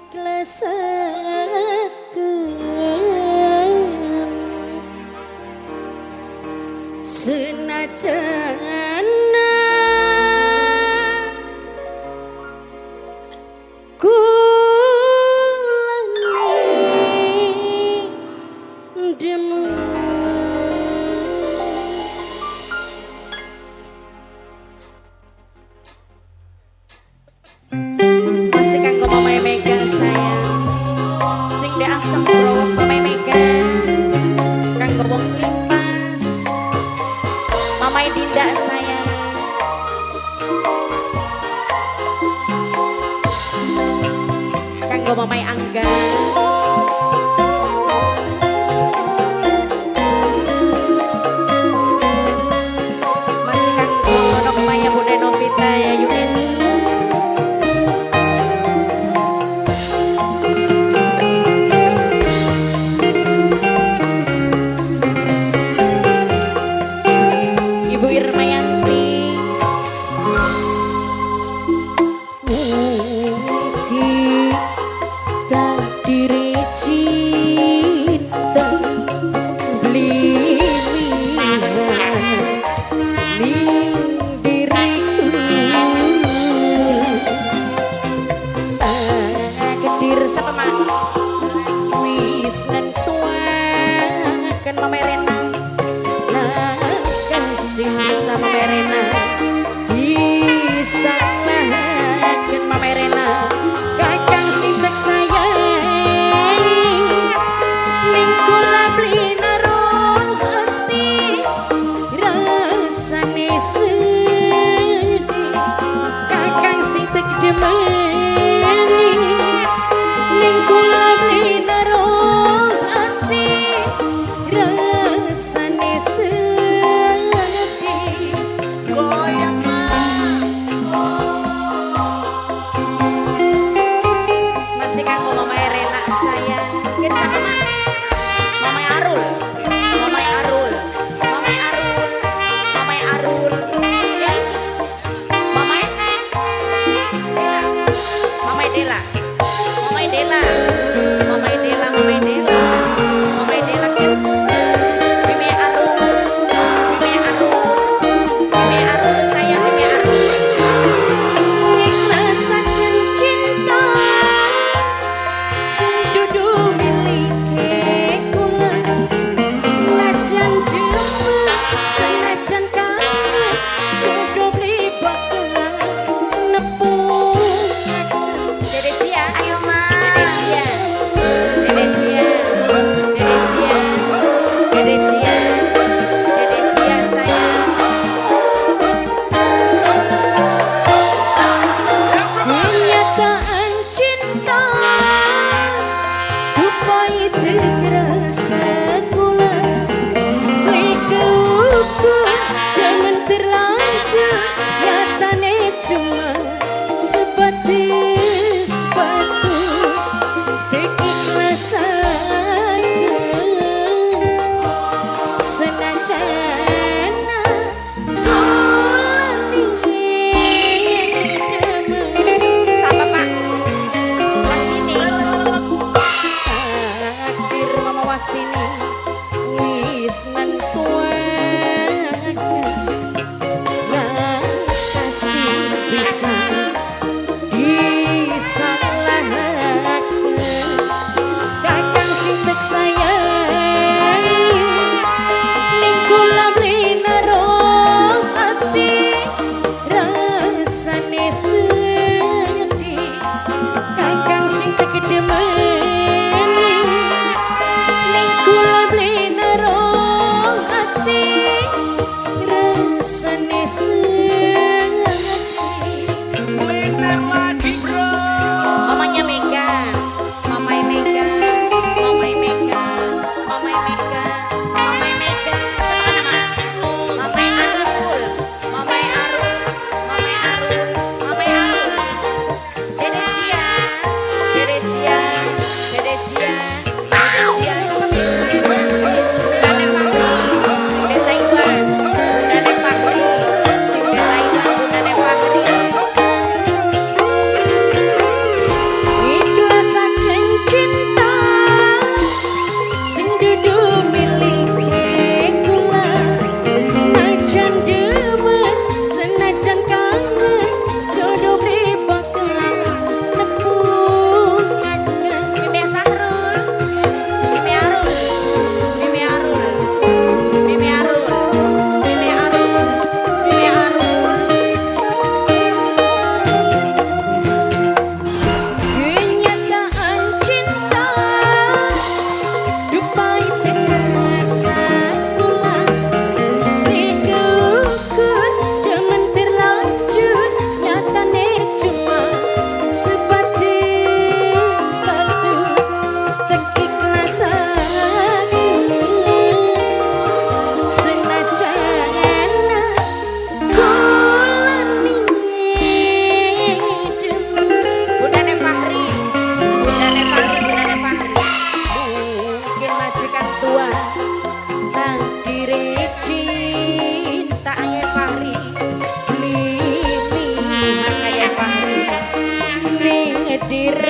Ikhlasaken senajan kulane demen. Masih kanggo Mama Mega sayang, sing de asem bro Mama Mega, kanggo wong Limpas, Mama Dinda sayang, kanggo Mama Angga. Masih kanggo Nokmaya Bunda Novita ya Yuni. Ibu Irmayanti. Mugi takdire cinta beli ning diriku, takdir siapa mak wis nentuaken Mama Rena, sing bisa Mama Rena disalahaken Mama Rena, kakang sing tek sayang ning kula beli naruh ati rasane sedih, kakang sing tek demeni ning kula beli naruh ati rasane sedih. Goyang mah. Masih kanggo Mama Rena sayang. Mungkin sama Mak. Mama Arul. Mama Arul. Mama Arul. Mama Arul. Ya. Mama Dela. Mama Dela. Mama Dela. Mama Dela, Mama Dela. Mama Dela kan. Mimi Arul. Mimi Arul. Mimi Arul sayang Mimi Arul. Ikhlasaken cinta sing dudu milike kula, najan demen senajan kangen jodoh beli bakal nepungaken. Dede Cia, Ayo ma. Dede Cia, Dede Cia, Dede Cia, Dede Cia, Dede Cia sayang. Kenyataan cinta Dupai terasa kula beli keukur demen terlanjur nyatane cuma sebatis batu keikhlasan senajan Siapa Pak? Wastini. Takdir Mama Wastini wis nentuaken kasih bisa disalahaken, kakang sing tek sayang ning kula beli naruh ati rasane sedih, kakang sing tek demeni ning kula beli naruh ati. Majikan tua takdire cinta aye Fahri beli mihak aye Fahri ning dire.